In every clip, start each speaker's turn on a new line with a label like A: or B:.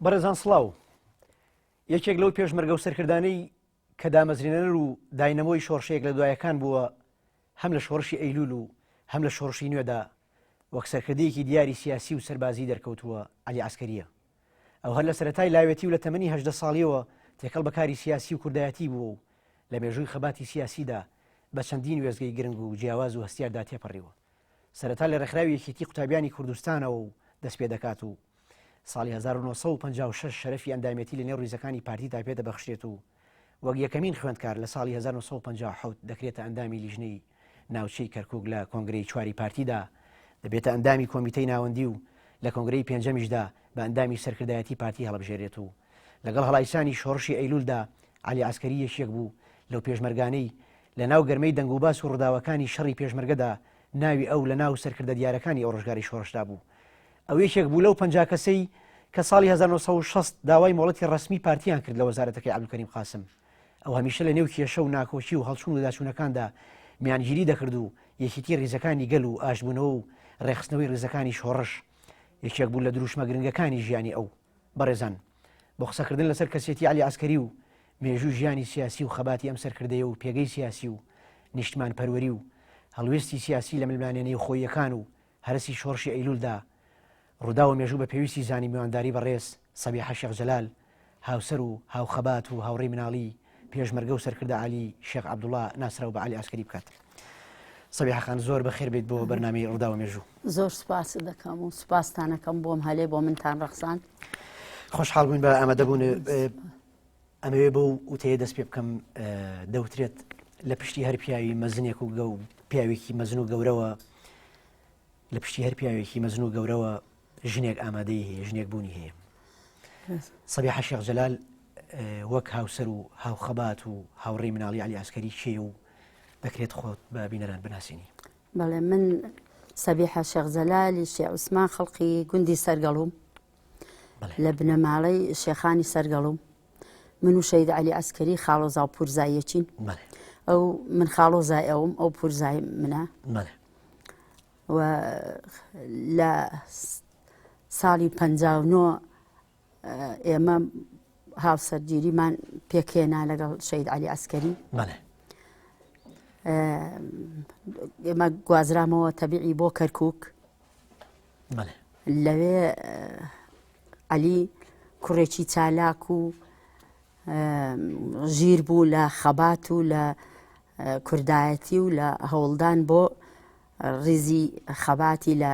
A: بەڕێزان سڵاو. یەکێک لەو پێشمەرگە و سەرکردانەی کە دامەزرێنەر و داینەمۆی شۆڕشەیەک لە دوایەکان بووە هەم لە شۆڕشی ئەیلول و هەم لە شۆڕشی نوێدا وەک سەرکردەیەکی دیاری سیاسی و سەربازی دەرکەوتووە عەلی عەسکەرییە. ئەو هەر لە سەرەتای لاوێتی و لە تەمەنی 18 ساڵیەوە تێکەڵ بە کاری سیاسی و کوردایەتی بووە و لە مێژووی خەباتی سیاسیدا بە چەندین وێستگەی گرنگ و جیاواز و هەستیاردا تێپەڕیوە. سەرەتا لە ڕێکخراوی یەکێتی قوتابیانی کوردستانەوە و دەست پێ دەکات و ساڵی 1956 شەرەفی ئەندامێتی لە نێو ڕیزەکانی پارتیدا پێ دەبەخشرێت و وەک یەکەمین خوێندکار لە ساڵی 1957 دەکرێتە ئەندامی لیژنەی ناوچەی کەرکک لە کۆنگرەی چواری پارتیدا دەبێتە ئەندامی کۆمیتەی ناوەندی و لە کۆنگرەی پێنجەمیشدا بە ئەندامی سەرکردایەتی پارتی هەڵبژێرێت و لەگەڵ هەڵایسانی شۆڕشی ئەیلولدا عەلی عەسکەری یەکێک بوو لەو پێشمەرگانەی لە ناو گەرمەی دەنگوباس و ڕووداوەکانی شەڕی پێشمەرگەدا ناوی ئەو لە ناو سەرکردە دیارەکانی ئەو ڕۆژگاری شۆڕشدا بوو. ئەو یەکێک بوو لەو 50 کەسەی کە ساڵی 1960 داوای مۆڵەتی ڕەسمی پارتیان کرد لە وەزارەتەکەی عەبدولکەریم قاسم. ئەو هەمیشە لە نێو کێشە و ناکۆکی و هەڵچوون و داچوونەکاندا میانگیری دەکرد و یەکێتی ڕیزەکانی گەل و ئاشتبوونەوە و ڕێکخستنەوەی ڕیزەکانی شۆڕش یەکێک بوو لە دروشمە گرنگەکانی ژیانی ئەو. بەڕێزان بۆ قسەکردن لەسەر کەسێتی عەلی عەسکەری و مێژوو ژیانی سیاسی و خەباتی ئەم سەرکردەیە و پێگەی سیاسی و نیشتمانپەروەری و هەڵوێستی سیاسی لە ململانێ نێوخۆییەکان و هەرەسی شۆڕشی ئەیلولدا ڕووداو و مێژوو بە پێویستی زانی میوانداری بەڕێز سەبیحە شێخ جەلال هاوسەر و هاوخەبات و هاوڕێی مناڵی پێشمەرگە و سەرکردە عەلی شێخ عەبدوڵا ناسراو بە عەلی عەسکەری بکات. سەبیحە خان زۆر بەخێر بێیت بۆ بەرنامەی ڕووداو و مێژوو.
B: زۆر سوپاست دەکەم و سوپاستانەکەم بۆم هەلێ بۆ منتان ڕەخساند.
A: خۆشحاڵ بووین بە ئامادەبوون. ئەمەوێ بەو وتەیە دەست پێ بکەم دەوترێت لە پشتی هەر پیاوی مەزنێک و گەو پیاوێکی مەزن و گەورەوە لە پشتی هەر پیاوێکی مەزن و گەورەوە ژنێک ئامادەی هەیە ژنێک بوونی هەیە سەبیحە شێخ جەلال وەک هاوسەر و هاوخەبات و هاوڕێی مناڵی علی ئاسکەری کێ و دەکرێت خۆت بە بینەران بناسیێنی
B: بەڵێ من سەبیحە شێخ جەلالی شێ عوسمان خەڵقی گوندی سەرگەڵوم لە بنەماڵەی شێخانی سەرگەڵوم من و شەید علی ئەسکەری خاڵۆزا و پورزایەکین ئەو من خاڵۆزای ئەوم ئەو پورزای منە و لە ساڵی 59 ئێمە هاوسەرگیریمان پێکهێنا لەگەڵ شەید علی ئەسکەری ئێمە گوازرامەوە تەبیعی بۆ کەرکک لەوێ علی کوڕێکی چالاک و ژیر بوو لە خەبات و لە کوردایەتی و لە هەوڵدان بۆ ڕیزی خەباتی لە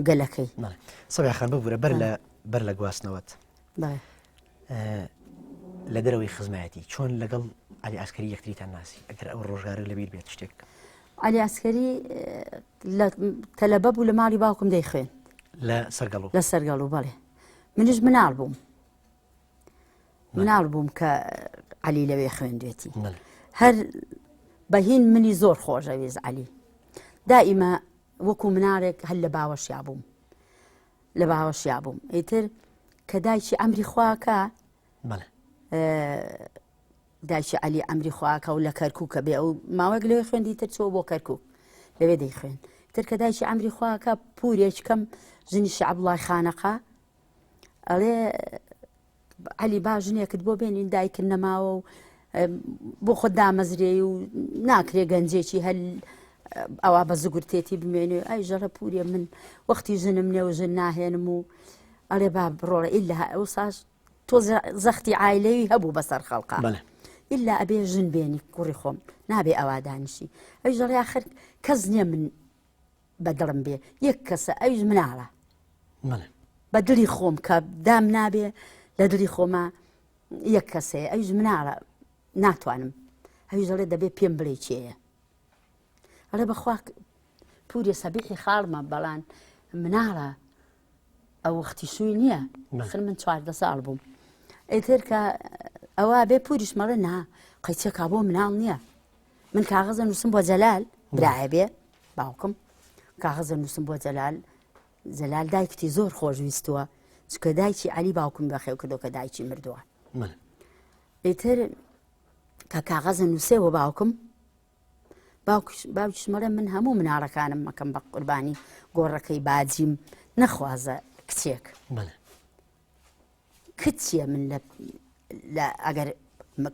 B: گەلەکەی.
A: سەبیحە خان ببورە بەر لە بەر لە گواستنەوەت لە دەرەوەی خزمایەتی چۆن لەگەڵ علی ئاسکەری یەکتریتان ناسی ئەگەر ئەو ڕۆژگارە لەبیر بێت شتێک
B: علی ئاسکەری لە تەلەبە بوو لە ماڵی باوکم دەیخوێن
A: لە سەرگەڵ
B: لە سەرگەڵ و بەڵێ منیش مناڵ بووم مناڵ بووم کە عەلی لەوێ خوێندوێتی هەر بەهین منی زۆر خۆشەویست عەلی دائیمە وەکو مناڵێک هەر لە باوەشیا بووم لە باوەشیا بووم ئیتر کە دایکی ئەمری خواکە دایکی عەلی ئەمری خواکە و لە کەرکووکە بێ ئەو ماوەیەک لەوێ خوێندی تر چۆ بۆ کەرکووک لەوێ دەیخوێن تر کە دایکی ئەمری خواکە پورێک کەم ژنی شەعبڵای خانەقا ئەڵێ عەلی با ژنێکت بۆ بێنین دایکت نەماوە و بۆ خۆت دامەزرێی و ناکرێ گەنجێکی هەل ئەوە بە زگورتێتی بمێنێ ئەی ژەڵە پوریە من وەختی ژنم نێ و ژن ناهێنم و ئەڵێ با بڕۆڵە ئیلا ئەو ساش تۆ زەختی عیلەوی هەبوو بەسەر خەڵقا ئللا ئەبێ ژن بێنی کوڕی خۆم نابێ ئەوا دانیشی ئەی ژەڵێ آخر کەس نییە من بە دڵم بێ یەک کەسە ئەویش مناڵە بە دڵی خۆم کە دام نابێ لە دڵی خۆمە یەک کەسەیە ئەویش مناڵە ناتوانم ئەویش دەڵێ دەبێ پێم بڵێ کێیە ئەڵێ بەخوا پوریە سەبیحی خاڵمە بەڵان مناڵە ئەو وەختی شووی نییە خر من 14 ساڵ بووم ئیتر کە ئەوە بێ پوریش مەڵێ نا قەیچێکا بۆ مناڵ نییە من کاغەزە نووسم بۆ جەلال برایە بێ باوکم کاغەزە نووسم بۆ جەلال جەلال دایکتی زۆر خۆشویستووە چکە دایکی علی باوکم بەخێو کردو کە دایکی مردووە ئیتر کە کاغەزە نووسێ بۆ باوکم باوکیش مەڵێ من هەموو مناڵەکانم مەکەم بە قوربانی گۆڕەکەی باجیم نەخوازە کچێک. کچیە من لە لە ئەگەر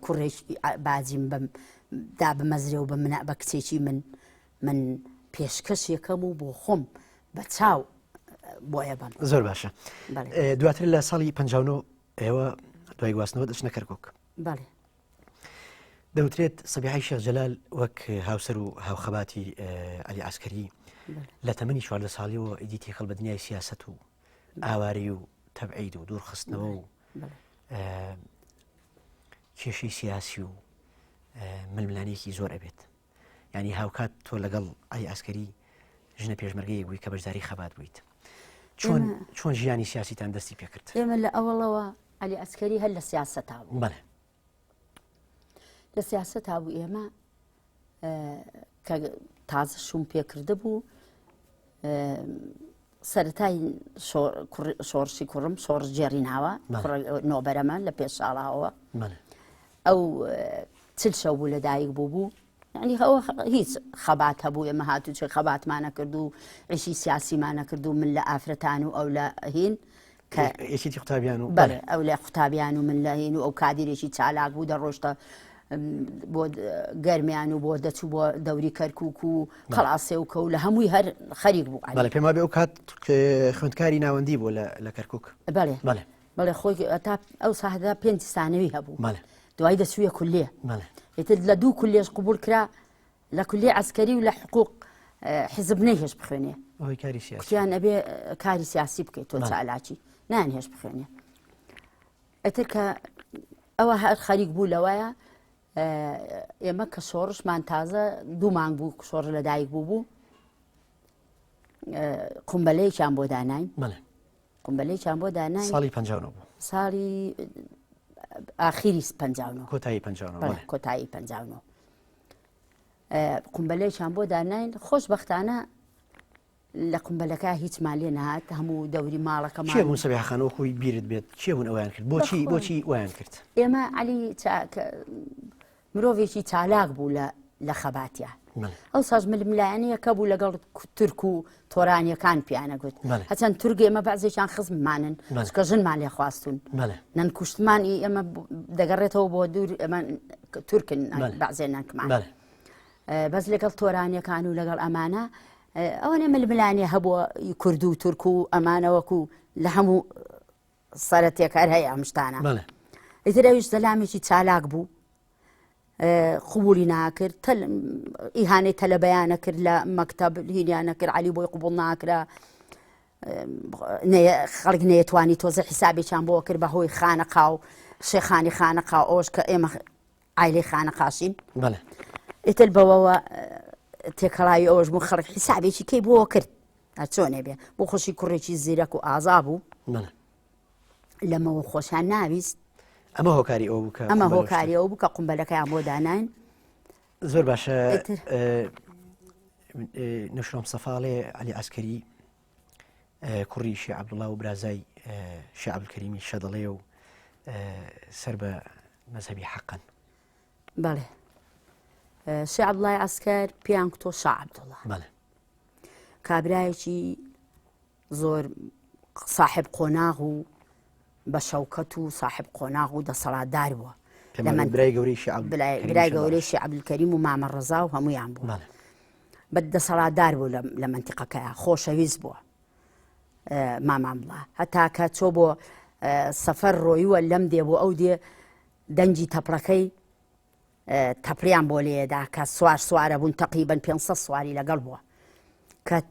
B: کوڕێکی باجیم بم دا بمەزرێ و بە منە بە کچێکی من من پێشکەش یەکەم و بۆ خۆم بە چاو بۆ ئێبەم
A: زۆر باشە دواتر لە ساڵی 59 ئێوە دوای گواستنەوە دەچنە کەرکک
B: بەڵێ
A: دەوترێت سەبیحەی شێخ جەلال وەک هاوسەر و هاوخەباتی عەلی عەسکەری لە تەمەنی 14 ساڵیەوە ئیدی تێکەڵ بە دنیای سیاسەت و ئاوارەی و تەبعید و دوورخستنەوە و کێشەی سیاسی و ململانێکی زۆر ئەبێت ینی هاوکات تۆ لەگەڵ عەلی عەسکەری ژنە پێشمەرگەیەک بووی کە بەشداری خەبات بوویت چۆن چۆن ژیانی سیاسیتان دەستی پێکرد
B: ئێمە لە ئەوەڵەوە عەلی عەسکەری هەر لە سیاسەتا بوو
A: بەڵێ
B: لە سیاسەتا بوو ئێمە کە تازە شوم پێکردە بوو سەتای شۆڕشی کوڕم شۆڕشگێڕی ناوە نۆبەرەمە لە پێش ساڵاوە ئەو چل شەو بوو لە دایک بوو بوو یعنی ئەوە هیچ خەبات هەبوو ئێمە هاتوچۆی خەباتمانە کرد و عیشی سیاسیمانە کرد و من لە ئافرەتان و ئەو لە هین
A: کە یەکێتی قوتابیان و
B: بەڵێ ئەو لە قوتابیان و من لە هین و ئەو کادیرێکی چالاک بوو دەڕۆشتە بۆ گەرمیان و بۆ دەچوو بۆ دەوری کەرکک و قەڵاسێ و کە و لە هەمووی هەر خەریک بوو
A: بەڵێ پێم وابێ ئەو کات خوێندکاری ناوەندی بوو لە کەرکک
B: بەڵێ بەڵێ بەڵێ خۆی تا ئەو ساهدا پێنج سانەوی هەبوو دوای دەچووە کولیە ئیتر لە دوو کولێش قوبول کرا لە کولی عسکەری و لە حقوق حزب نەیهێش بخوێنێ
A: کوتیان
B: ئەبێ کاری سیاسی بکەیت تۆ چالاکی نان هێش بخوێنێ ئەتر کە ئەوە هەر خەریک بوو لەوەیە ئێمە کە شۆڕشمان تازە دوو مانگ بوو شۆڕ لەدایک بوو بوو قومبەلەیەکیان بۆ داناین قومبەلەیەکیان بۆ داناین
A: ساڵی 59 بوو
B: ساڵی ئاخیری 59
A: کۆتایی 59
B: کۆتایی 59 قومبەلەیەکیان بۆ داناین خۆشببختانە لە قومبەلەکە هیچمان لێ نهات هەموو دەوری ماڵەکەمان
A: کێ بوون سەبیحە خان وەکوی بیرت بێت کێ بوون ئەویان کرد بۆچی بۆچی وایان کرد
B: ئێمە علی مرۆڤێکی چالاک بوو لە لە خەباتیا ئەو ساز ململایەنەیەکە بوو لەگەڵ تورک و تۆرانیەکان پیانە گوت هەچەند تورک ئێمە بەعزێکیان خزممانن کە ژنمان لێ خواستون نەن کوشتمانی ئێمە دەگەڕێتەوە بۆ دوور ئەمە تورکن بەعزێ نەنکمان بەس لەگەڵ تۆرانیەکان و لەگەڵ ئەمانە ئەوەنە ململانێ هەبووە کورد و تورک و ئەمانەوەکو لە هەموو سەرەتێک هەر هەیە ئەم شتانە ئیتر ئەویش زەلامێکی چالاک بوو قوبولی ناکرد ئیهانەی تەلەبەیانە کرد لە مەکتب هینیانە کرد علی بۆی قوبول ناکرا خەڵک نەیەتوانی تۆزە حیسابێکیان بۆ کرد بە هۆی خانەقا و شێخانی خانەقا ئەوش کە ئێمە عایلەی خانەقاشین ئیتر بەوەوە تێکەڵاوی ئەوەش بوو خەڵک حیسابێکی کەی بۆ کرد هەرچۆنێ بێ بۆ خۆشی کوڕێکی زیرەک و ئازا بوو لەمەوە خۆشیان ناویست
A: ئەمە هۆکاری ئەو بوو
B: ئەمە هۆکاری ئەو بوو کە قومبەلەکەیان بۆ داناین
A: زۆر باشە نەشرۆم سەفاڵێ علی عسکەری کوڕی شێ عەبدوڵا و برازای شێ عەبدولکەریمی شەدەڵێ و سەر بە مەزهەبی حەقن.
B: بەڵێ شێ عەبدوڵای عەسکەر پێیان کوتۆ شا عەبدوڵا.
A: بەڵێ.
B: کابرایەکی زۆر ساحب قۆناغ و بە شەوکەت و ساحب قۆناغ و دەسەڵاتدار بووە.
A: لەمن برای گەورەی شێ
B: برای گەورەی شێ عەبدولکەریم و مامە ڕەزا و هەمویان بوو. بە دەسەڵاتدار بوو لە مەنتیقەکەیا خۆشەویست بووە مامام بڵا هەتا کە چۆ بۆ سەفەر ڕۆیوە لەم دێ بۆ ئەو دێ دەنگی تەپڵەکەی تەپڵیان بۆ لێدا کە سوار سوارە بوون تقریبن 500 سواری لەگەڵ بووە کە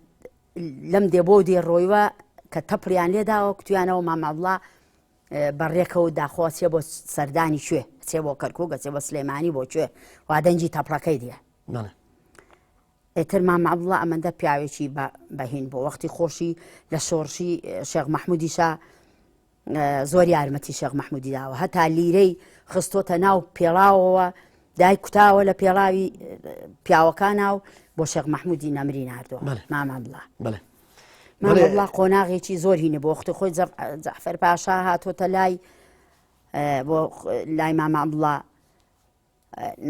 B: لەم دێ بۆ دێ ڕۆیوە کە تەپڵیان لێداوە کوتیانەوە مامەڵا بەڕێکەوت داخۆ چێ بۆ سەردانی کوێ چێ بۆ کەرکک چێ بۆ سلێمانی بۆ کوێ وا دەنگی تەپڵەکەی دێ ئیتر مام عەبدوڵا ئەمەندە پیاوێکی بەهین بۆ وەختی خۆشی لە شۆڕشی شێخ مەحمودیشا زۆر یارمەتی شێخ مەحمودی داوە هەتا لیرەی خستۆتە ناو پێڵاوەوە دای کوتاوە لە پێڵاوی پیاوەکانە و بۆ شێخ مەحمودی نەمری ناردووە مام عەبدوڵا مام عەبدوڵا قۆناغێکی زۆر هینە بۆ وەختی خۆی جەعفەر پاشا هاتۆتە لای بۆ لای مام عەبدوڵا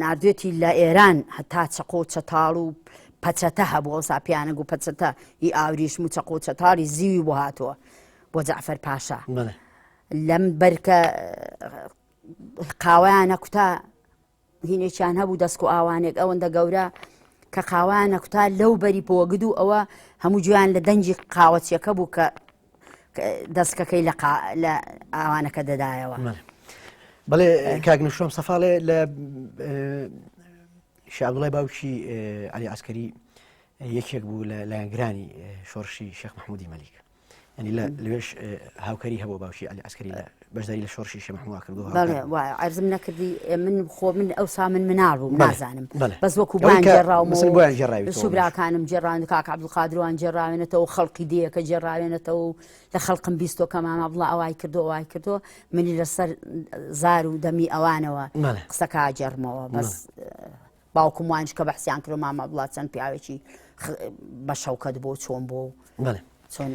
B: ناردوێتی لە ئێران هەتا چەقۆ و چەتاڵ و پەچەتە هەبوو ئەوسا پیانەگ و پەچەتە ی ئاوریشم و چەقۆ و چەتاڵی زیوی بۆ هاتووە بۆ جەعفەر پاشا. لەم بەرکە قاوەیانە کوتا هینێکیان هەبوو دەسک و ئاوانێک ئەوەندە گەورە کە قاوانە کوتا لەو بەری پۆگد و ئەوە هەموو گویان لە دەنگی قاوەچیەکە بوو کە دەستکەکەی لە ئاوانەکە دەدایەوە.
A: بەڵێ کاک نوشۆم سەفاڵێ لە شعبڵای باوکی علی عسکەری یەکێک بوو لە لایەنگرانی شۆڕشی شێخ مححمودی مەلیک. ینی لە لەوێش هاوکاری هەبوو باوکی علی عسکەری لە بەشداری لە شۆڕشی شێخ محمود کردو
B: بەڵێ وایە عەرزم نەکردی من خۆ من ئەوسا من مناڵ بووم نازانم بەس وەکو بۆیان گێڕاوم
A: بۆیان گێڕاوی
B: سوبراکانم گێڕان کاک عەبدولقادروان گێڕاوێنێتەوە خەڵکی دێیەکە گێڕاوێنێتەوە و لە خەڵکم بیستۆ کە مامە عەبدوڵا ئەوای کردو ئەوای کردو منی لەسەر زار و دەمی ئەوانەوە قسەکە گێڕمەوە بەس باوکم وانیش کە بەحسیان کرد مامە عەبدوڵا چەند پیاوێکی بە شەوکەت بۆ چۆن بۆ چۆن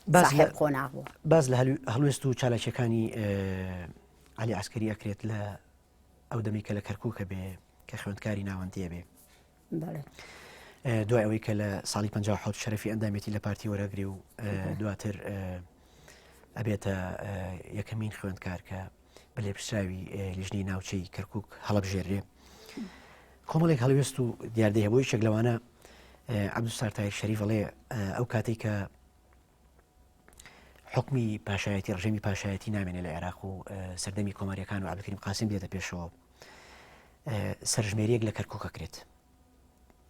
A: باس لە قۆناغ بوو باس لە هەڵوێست و چالاکیەکانی علی عسکەری ئەکرێت لە ئەو دەمی کە لە کەرکووکە بێ کە خوێندکاری ناوەندیە بێ دوای ئەوەی کە لە ساڵی 1970 شەرەفی ئەندامێتی لە پارتی وەرەگری و دواتر ئەبێتە یەکەمین خوێندکار کە بە لێپرسراوی لیژنەی ناوچەی کەرکک هەڵبژێرێ کۆمەڵێک هەڵوێست و دیاردەی هەبوو یەکێک لەوانە عەبدولستار تاهیر شەریف ئەڵێ ئەو کاتێک کە حکمی پاشایەتی ڕژێمی پاشایەتی نامێنێ لە عێراق و سەردەمی کۆماریەکان و عەبدولکەریم قاسم دێتە پێشەوە سەرژمێریەک لە کەرکک ئەکرێت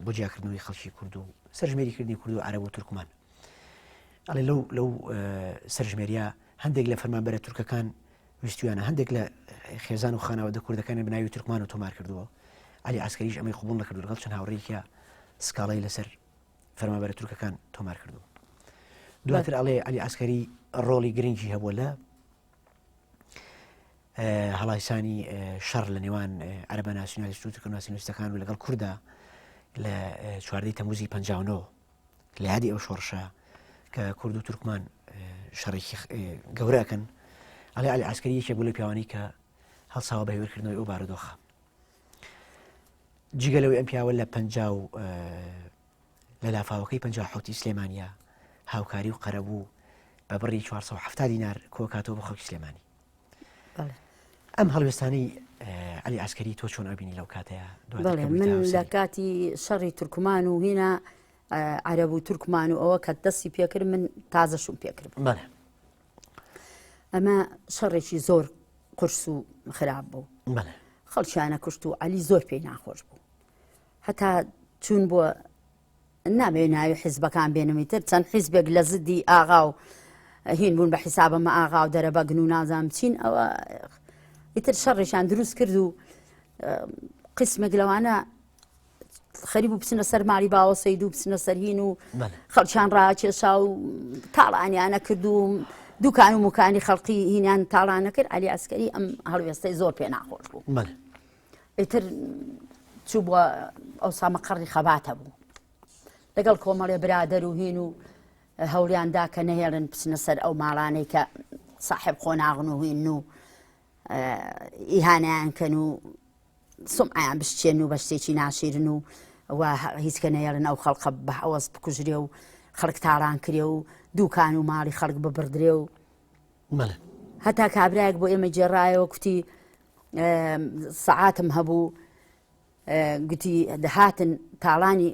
A: بۆ جیاکردنەوەی خەڵکی کورد و سەرژمێریکردنی کورد و عەرەب و تورکمان ئەڵێ لەو لەو سەرژمێریە هەندێک لە فەرمانبەرە تورکەکان ویستویانە هەندێک لە خێزان و خانەوادە کوردەکانی بەناوی تورکمان و تۆمار کردووە علی عسکەریش ئەمەی قبول نەکردو لەگەڵ چەند هاوڕێیەکە سکاڵای لەسەر فەرمانبەرە تورکەکان تۆمار کردووە دواتر ئەڵێ علی عسکەری ڕۆڵی گرنگی هەبووە لە هەڵایسانی شەڕ لە نێوان عەرەبە ناسیونالیست و تورکە ناسیونالیستەکان و لەگەڵ کووردا لە چواردەی تەموزی 59 لە یادی ئەو شۆڕشە کە کورد و تورکمان شەڕێکی گەورەکەن ئەڵێ علی عسکەری یەکێک بوو لە پیاوانی کە هەڵساوە بە هێورکردنەوەی ئەو بارودۆخە جگە لەوەی ئەم پیاوە لە پ و لە لافاوەکەی 57 سلێمانیا هاوکاری و قەرەبوو بە بڕی 470 دینار کۆکاتەوە بۆ خەڵکی سلێمانی ئەم هەڵوێستانەی علی عسکەری تۆ چۆن ئەبینی لەو کاتەیە
B: بەڵێ من لە کاتی شەڕی تورکمان و هینا عەرەب و تورکمان و ئەوە کە دەستی پێکرد من تازە شوم پێکرد
A: بەڵێ
B: ئەمە شەڕێکی زۆر قورس و خراپ بوو خەڵکیانە کوشت و علی زۆر پێی ناخۆش بوو هەتا چوون بۆ نامەوێ ناوی حیزبەکان بێنم ئیتر چەند حیزبێک لە زدی ئاغا و هین بوون بە حیسابەمە ئاغا و دەرەبەگن و نازانم چین ئەوە ئیتر شەڕێکیان دروست کرد و قسمێک لەوانە خەری بوو بچنە سەر ماڵی باوە سید و بچنە سەر هین و خەڵکیان ڕاکێشا و تاڵانیانە کرد و دوکان و مکانی خەڵقی هینیان تاڵانە کرد علی ئەسکەری ئەم هەڵوێستەی زۆر پێ ناخۆش بوو ئیتر چوو بووە ئەوسا مەقەڕی خەباتە بوو لەگەڵ کۆمەڵێ برادەر و هین و هەوڵیان دا کە نەهێڵن بچنە سەر ئەو ماڵانەی کە ساحب قۆناغن و هین و ئیهانیان کەن و سمعیان بشچێن و بە شتێکی ناشیرن و و هیچ کە نەیەڵن ئەو خەڵقە بە ئەوەز بکوژرێ و خەڵک تاڕان کرێ و دوکان و ماڵی خەڵک ببڕدرێ و هەتا کابرایەک بۆ ئێمە گێڕایەوە کوتی سەعاتم هەبوو گوتی دەهاتن تاڵانی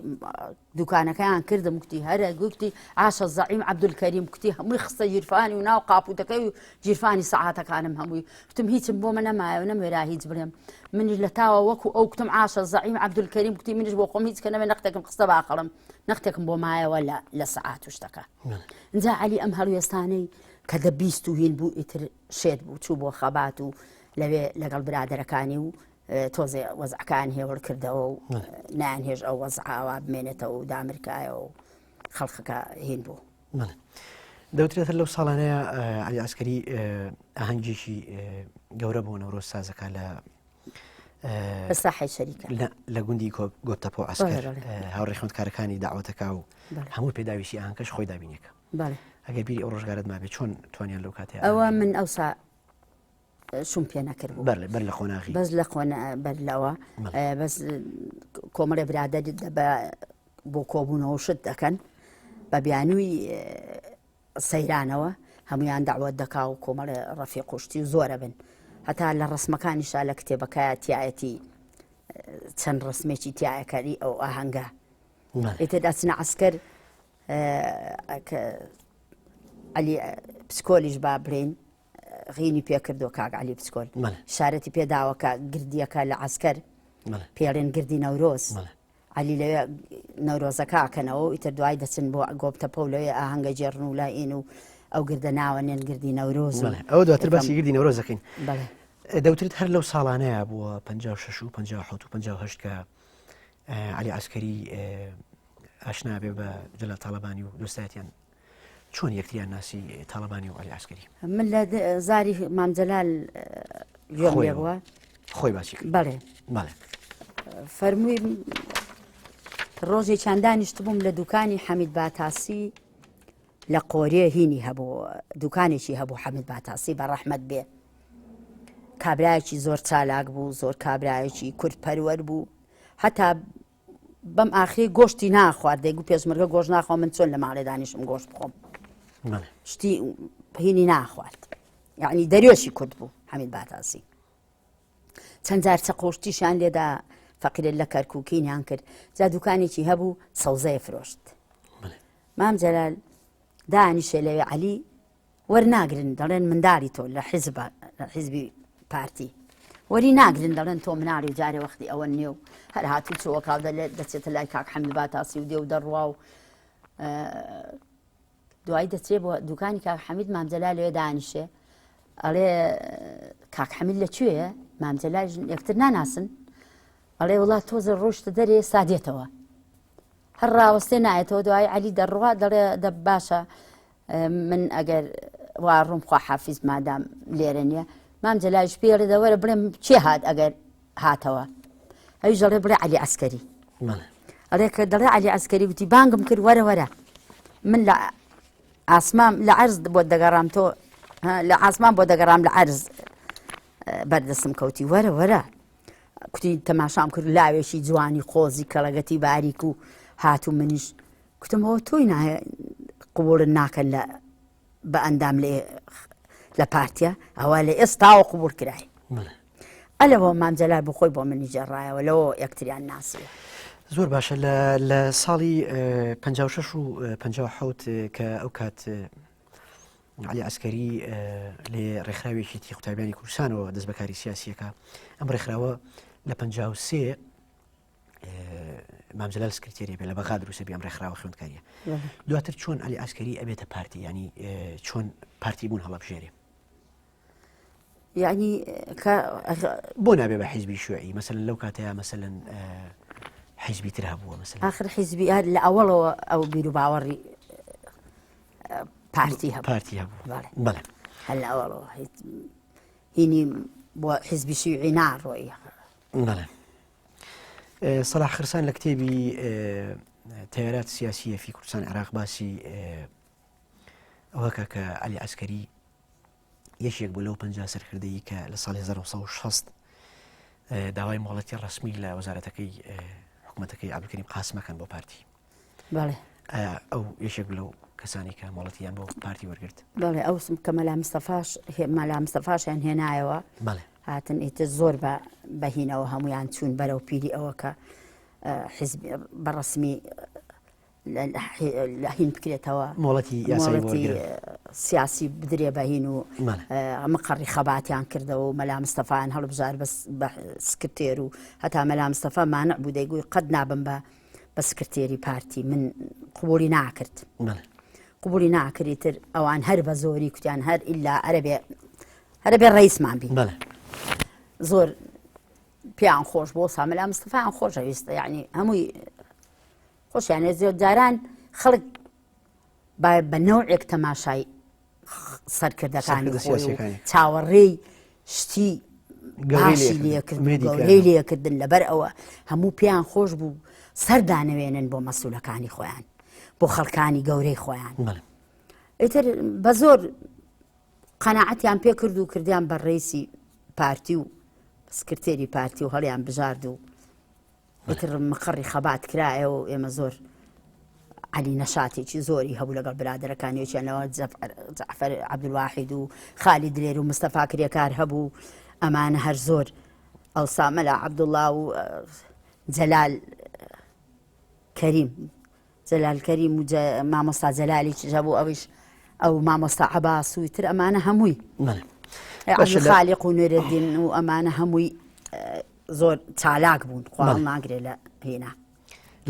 B: دوکانەکەیان کردم گوتی هەرە گوتی عاشە زەعیم عەبدولکەریم گوتی هەمووی خستە گیرفانی و ناو قاپوتەکەی و گیرفانی سەعاتەکانم هەمووی گوتم هیچم بۆ منە نەمایە و نەموێرا هیچ بڵێم منیش لە تاوە وەکو ئەو گوتم عاشە زەعیم عەبدولکەریم گوتی منیش بۆ خۆم هیچ کە نەمێ نەختێکم خستە باخەڵم نەختێکم بۆ مایەوە لە سەعات و شتەکە اینجا عەلی ئەم هەڵوێستانەی کە دەبیست و هین بوو ئیتر شێت بوو چوو بۆ خەبات و لەوێ لەگەڵ برادەرەکانی و تۆزێ وەزعەکان هێوڵ کردەوە و نایان هێش ئەو وەزعاوا بمێنێتەوە و دامرکایەوە و خەڵکەکە هین بوو.
A: دەوترێتە لەو ساڵانەیە علی عسکەری ئاهەنگێکی گەورە بۆ نەورۆز سازەکە لە
B: ساحی شەریکە
A: لە گوندی گۆتەپۆ ئەسکەر هاوڕێ خوێندکارەکانی داوەتەکە و هەموو پێداویستی ئاهەنگەکەش خۆی دابینێکە ئەگەر بیری ئەو ڕۆژگارت مابێت چۆن توانیان لەو کاتێ
B: ئەوە من ئەوسا شوم پێ نەکرد
A: بەر بەر لە قۆناغی
B: بەس لە قۆنا بەر لەوە بەس کۆمەڵێ برادەر بە بۆ کۆبوونەوە شت دەکەن بە بیانووی سەیرانەوە. هەمویان داوت دەکا و کۆمەڵێ ڕەفیق قوشتی و زۆرە بن هەتا لە ڕسمەکانیشا لە کتێبەکە تایەتی چەند ڕسمێکی تایەکەری ئەو ئاهەنگە ئیتر دەچنە عسکەر علی پسکۆلیش با بڵێین غینی پێکردو کاک علی پسکۆل شارەتی پێداوە کە گردیەکە لە عسکەر پێڵێن گردی نەورۆز علی لەوێ نەورۆزەکە ئەکەنەوە و ئیتر دوای دەچن بۆ گۆپتەپە و لەوێ ئاهەنگە گێڕن و لایین و ئەو گردە ناوە نێن گردی نەورۆز
A: ئەو دواتر باسی گردی نەورۆز دەکەین دەوترێت هەر لەو ساڵانەیە بووە 56 و 57 و 58 کە علی عسکەری ئاشنا بێ بە جەلال تاڵەبانی و دۆستایەتیان چۆن یەکتریان ناسی تاڵەبانی و علی عسکەری
B: من لە زاری مام جەلال گوێم لێ بووە
A: خۆی باسی کرد
B: بەڵێ
A: بەڵێ
B: فەرمووی ڕۆژێکیان دانیشتبووم لە دوکانی حەمید باتاسی لە قۆرێ هینی هەبوو دوکانێکی هەبوو حەمید باتاسی بە ڕەحمەت بێ کابرایەکی زۆر چالاک بوو زۆر کابرایەکی کورد پەروەر بوو هەتا بەم ئاخری گۆشتی ناخوارد دەیگو پێشمەرگە گۆشت ناخۆم من چۆن لە ماڵێ دانیشم گۆشت بخۆم شتی هینی ناخوارد یعنی دەریۆشی کورد بوو حەمید باتاسی چەند جار چەقۆشتیشیان لێدا فەقیرە لە کەرکوکینیان کرد جا دوکانێکی هەبوو سەوزەیە فرۆشت مام جەلال دانیشێ لەوێ عەلی وەرناگرن دەڵێن منداڵی تۆ لە حیزب لە حیزبی پارتی وەری ناگرن دەڵێن تۆ مناڵی و جارێ وەختی ئەوە نییە و هەر هاتوو چۆکاو دەلێت دەچێتە لای کاک حەمید باتاسی و دێ و دەڕوا و دوایی دەچێ بۆ دوکانی کاک حەمید مام جەلال لەوێ دانیشێ ئەڵێ کاک حەمید لە کوێیە مام جەلال یەکتر ناناسن ئەڵێ وڵات تۆزە ڕۆشتە دەرێ سادێتەوە هەر ڕاوەستێ نایەتەوە دوای عەلی دەڕوا دەڵێ دە باشە من ئەگەر وا ڕوم خوا حافیز مادام لێرە نییە مام جەلایش پێڵێ دەوەرە بڵێم چێ هات ئەگەر هاتەوە ئەویش دەڵێ بڵێ عەلی عەسکەری ئەڵێ کە دەڵێ عەلی عەسکەری وتی بانگم کرد وەرە وەرە من لە ئاسمان لە عەرز بۆ دەگەڕام تۆ لە ئاسمان بۆ دەگەڕام لە عەرز بەردەسم کەوتی وەرە وەرە کوتی تەماشام کرد لاوێکی جوانی قۆزی کەڵەگەتی باریک و هات و منیش کوتم ئەوە تۆی نایە قبوڵت ناکەن لە بە ئەندام لە لە پارتیا ئەوە لە ئێستاوە قبول کرای ئەلەوە مام جەلال بۆ خۆی بۆ منی جێڕایەوە لەوە یەکتریان ناسیوە.
A: زۆر باشە لە ساڵی 56 و 57 کە ئەو کات علی عسکەری لێ ڕێکخراوێکی تی قوتابیانی کوردستانەوە دەست بەکاری سیاسیەکە ئەم ڕێکخراوە لە 53 مام جەلال سکرتێری بێ لە بەغا دروستە بێ ئەم ڕێکخراوە خوێندکاریە دواتر چۆن علی عسکەری ئەبێتە پارتی ینی چۆن پارتی بوون هەڵبژێرێ
B: یعنی کە
A: بۆ نابێ بە حیزبی شوعی مەسەن لەو کاتەیە مەسەن حیزبی تر هەبووە مەسەن
B: آخر حیزبی هەر لە ئەوەڵەوە ئەو بیر و باوەڕی پارتی هەبوو
A: پارتی هەبوو بەڵێ
B: هەر لە ئەوەڵەوە هینی بۆ حیزبی شیوعی ناڕۆی
A: بەڵێ سەلاح خرسان لە کتێبی تەیارات سیاسیە فی کوردستان عراق باسی ئەوەکە کە علی عسکەری یەکێک بوو لەو 50 سەرکردەی کە لە ساڵی 1960 داوای مۆڵەتی ڕسمی لە وەزارەتەکەی حکوومەتەکەی عبدکریم قاسمەکەن بۆ پارتی
B: بەڵێ
A: ئەو یەکێک لەو کەسانی کە مۆڵەتیان بۆ پارتی وەرگرت
B: بەڵێ ئەوسم کە مەلا مستەفاش مەلا مستەفاشیان هێنایەوە
A: بەڵێ
B: هاتن ئیتر زۆر بە بەهینەوە هەمویان چوون بەرەو پیری ئەوە کە حزب بەڕسمی لە هین بکرێتەوە
A: مۆڵەتی یاسایی
B: سیاسی بدرێ بەهین و مقەڕی خەباتیان کردەوە و مەلا مستەفایان هەڵبژار بە سکرتێر و هەتا مەلا مستەفا مانع بوو دەیگووی قەت نابم بە بە سکرتێری پارتی من قبولی ناکرد قبولی ناکردی تر ئەوان هەر بە زۆری کوتیان هەر ئللا ئەرەبێ هەرەبێ ڕیسمان بی زۆر پێیان خۆش بۆ ساملا مستەفایان خۆشەویستە یعنی هەمووی خۆشیانێ زۆر جاران خەڵک بە نەوعێک تەماشای سەرکردەکانی خۆی و چاوەڕێی شتی باشی لێکردن گەورەی لێکردن لەبەر ئەوە هەموو پێیان خۆش بوو سەردانەوێنن بۆ مەسولەکانی خۆیان بۆ خەڵکانی گەورەی خۆیان ئیتر بە زۆر قەناعەتیان پێ کرد و کردیان بە ڕێسی پارتی و سکرتێری پارتی و هەڵیان بژارد و ئیتر مقەڕی خەبات کرایەوە و ئێمە زۆر. عەلی نەشاتێکی زۆری هەبوو لەگەڵ برادەرەکانی یەکیان لەوە جەعفەر عەبدولواحید و خالی دلێر و مستەفا کرێکار هەبوو ئەمانە هەر زۆر ئەوسا مەلا عەبدوڵڵا و جەلال کەریم جەلال کەریم و مامۆستا جەلالیش هەبوو ئەویش ئەو مامۆستا عەباس و تر ئەمانە هەمووی خالیق و نوێرەدین و ئەمانە هەمووی زۆر چالاک بوون خوا ناگرێ لە هێنا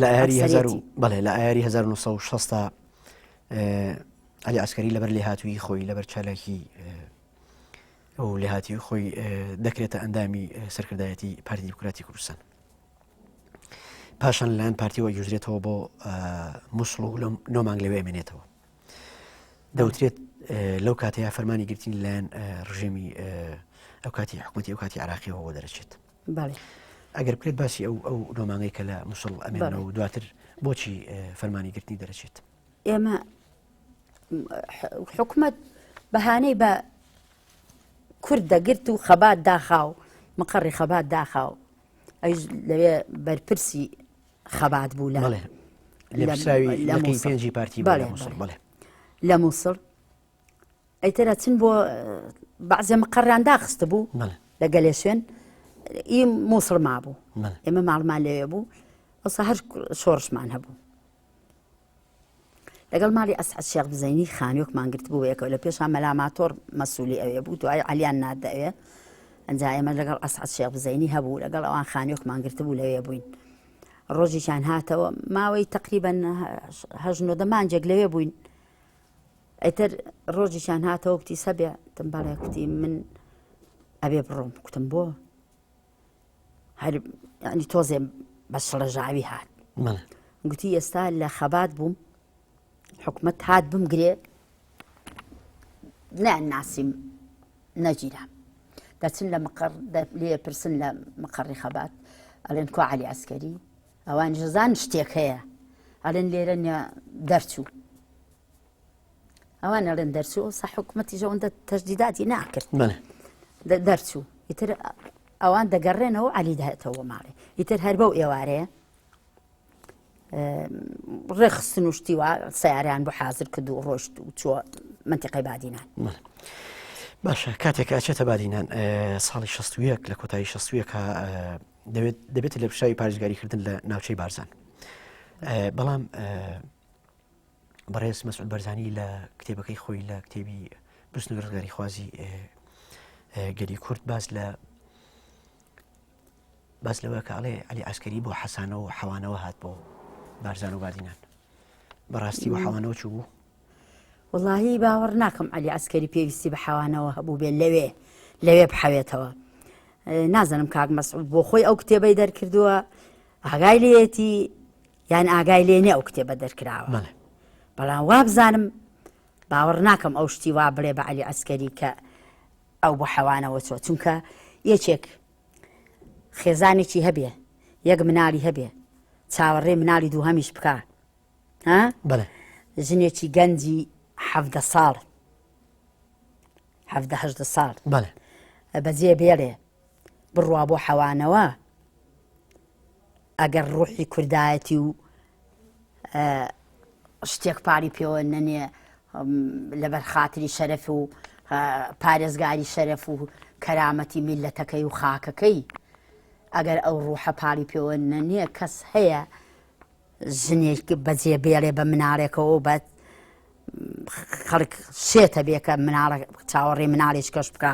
A: لە ئایاری هەزار و بەڵێ لە ئایاری 1960 علی عسکەری لەبەر لێهاتووی خۆی لەبەر چالاکی ئەو لێهاتی خۆی دەکرێتە ئەندامی سەرکردایەتی پارتی دیموکراتی کوردستان پاشان لەلایەن پارتیەوە گوێزرێتەوە بۆ مووسڵ و لەم نۆ مانگ لەوێ ئەمێنێتەوە دەوترێت لەو کاتەیە فەرمانی گرتنی لەلایەن ڕژێمی ئەو کاتی حکوومەتی ئەو کاتی عراقیەوە بۆ دەرەچێت ئەگەر بکرێت باسی ئەو ئەو نۆمانگەی کە لە مووسڵ ئەمێنەوە و دواتر بۆچی فەرمانی گرتنی دەرەچێت
B: ئێمە حکومت بەهانەی بە کورد دەگرت و خەبات داخاو مقەڕی خەبات داخاو ئەویش لەوێ بەرپرسی خەبات بوو لە
A: لە پێنجی پارتی بەڵێ
B: لە مووسڵ ئەیترە چن بۆ بەعزێ مقەڕیان داخست بوو لە گەلێ شوێن ئی مووسڵ مابوو ئێمە ماڵمان لەوێ بوو ئەوسا هەر شۆڕشمان هەبوو لەگەڵ ماڵی ئەسعەد شێخ بزەینی خانووێکمان گرتبوو بەیەکەوە لە پێشا مەلا ماتۆڕ مەسوولی ئەوێ بوو دوای عەلیان ناردە ئەوێ ئەنجا ئێمە لەگەڵ ئەسعەد شێخ بزەینی هەبوو لەگەڵ ئەوان خانووێکمان گرتبوو لەوێ بووین ڕۆژێکیان هاتەوە ماوەی تقریبا هەژ نۆدە مانجێک لەوێ بووین ئەتر ڕۆژێکیان هاتەوە کوتی سەبێ تم بەڵێ کوتی من ئەبێ بڕۆم کوتم بۆ هەر ینی تۆزێ بە شڵەژاوی هات گوتی ئێستا لە خەبات بووم حکومت هات بمگرێ نان ناسیم نەگیرام دەچن لە مقڕ لێ پرسن لە مقڕی خەبات ئەڵێن کوا علی ئەسکەری ئەوان ژزان شتێک هەیە ئەڵێن لێرە دەرچوو ئەوان ئەڵێن دەرچوو ئەوسا حکوومەتیش ئەوەندە تەشدیداتی ناکرد دەرچوو ئیتر ئەوان دەگەڕێنەوە علی دەهێتەوە ماڵێ ئیتر هەر بەو ئێوارەیە ڕێخستن و شتی وا سیاریان بۆ حاضر کرد و ڕۆشت و چوە منتیقی بادینان
A: باشە کاتێک ئەچێتە بادینان ساڵی 61 لە کۆتایی 61 دەبێت دەبێت لە پیشاوی پارێزگاریکردن لە ناوچەی بارزان بەڵام بەڕێز مەسعود بەرزانی لە کتێبەکەی خۆی لە کتێبی بزنوی ڕزگاریخوازی گەلی کورد باس لە باس لەوە کە ئەڵێ علی عسکەری بۆ حەسانەوە و حەوانەوە هات بۆ بارزان و بادینان بەڕاستی بۆ حەوانەوە چوو بوو
B: وڵی باوەڕ ناکەم علی عسکەری پێویستی بە حەوانەوە هەبوو بێ لەوێ لەوێ بحەوێتەوە نازانم کاک مەسعود بۆ خۆی ئەو کتێبەی دەرکردووە ئاگای لێتی یان ئاگای لێ نیە ئەو کتێبە دەرکراوە بەڵام وابزانم باوەڕ ناکەم ئەو شتی وا بڵێ بە عەلی عەسکەری کە ئەو بۆ حەوانەوە چۆ چونکە یەکێک خێزانێکی هەبێ یەک مناڵی هەبێ چاوەڕێ مناڵی دووهەمیش بکە ها ژنێکی گەنجی حەڤدە ساڵ حەڤدە هەژدە ساڵ بەجێ بێڵێ بڕوا بۆ حەوانەوە ئەگەر ڕوحی کوردایەتی و شتێک پاری پێوە نەنێ لەبەر خاتری شەرەف و پارێزگاری شەرەف و کەرامەتی میلەتەکەی و خاکەکەی ئەگەر ئەو ڕوحە پاڵی پێوە نەنێ کەس هەیە ژنێک بەجێ بێڵێ بە مناڵێکەوە بە خەڵک شێتە بێ کە مناڵە چاوەڕێ مناڵێک کەش بکە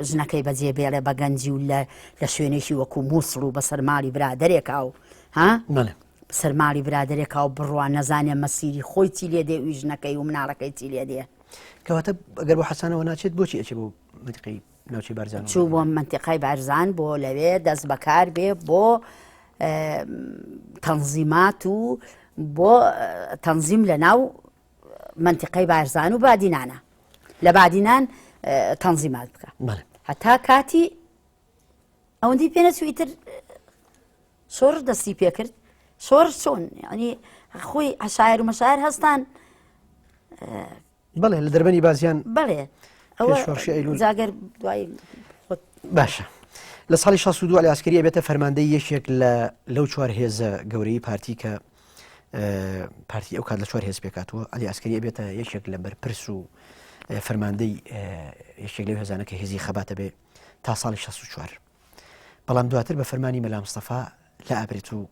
B: ژنەکەی بەجێ بێڵێ بە گەنجی و لە لە شوێنێکی وەکو مووسڵ و بەسەر ماڵی برادێکا و ها بەسەر ماڵی برادێکا و بڕوا نەزانێ مەسیری خۆی چی لێ دێ وی ژنەکەی و مناڵەکەی چی لێ دێ
A: کەواتە ئەگەر بۆ حەسانەوە ناچێت بۆچی ئەچێ بۆ منتیقەی ناوچەی بارزان
B: چوو بۆ منتیقای بارزان بۆ لەوێ دەست بەکار بێ بۆ تەنزیمات و بۆ تەنزیم لە ناو منتیقای بارزان و بادینانە لە بادینان تەنزیمات بکە هەتا کاتی ئەوەندەی پێ نەچوو ئیتر شۆڕش دەستی پێکرد شۆڕش چۆن ینی خۆی عشایر و مەشایر هەستان
A: بەڵێ لە دەربەنی بازیان
B: بەڵێ
A: ئەوە شۆڕشی ئەیلول
B: جاگەر دوای
A: باشە لە ساڵی 62 علی عسکری ئەبێتە فەرماندەی یەکێک لە لەو چوار هێزە گەورەی پارتی کە پارتی ئەو کات لە چوار هێز پێکاتوە علی ئەسکەری ئەبێتە یەکێک لە بەرپرس و فەرماندەی یەکێک لەو هێزانە کە هێزی خەباتە بێ تا ساڵی 64 بەڵام دواتر بە فەرمانی مەلا مستەفا لە ئابرێت و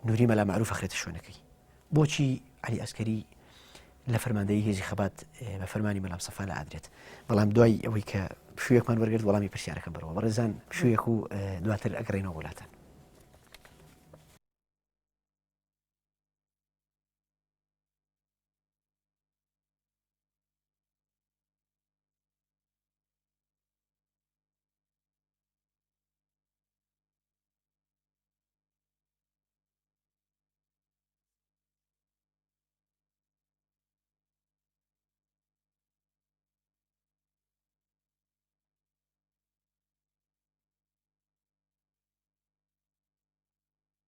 A: نوری مەلا معروف ئەخرێتە شوێنەکەی بۆچی علی ئەسکەری لە فەرماندەی هێزی خەبات بە فەرمانی مەلا مستەفا لە ئادرێت بەڵام دوای ئەوەی کە پشوویەکمان وەرگرت وەڵامی پرسیارەکەم بەرەوە بەڕێزان پشوویەک و دواتر ئەگەڕێنەوە وڵاتان.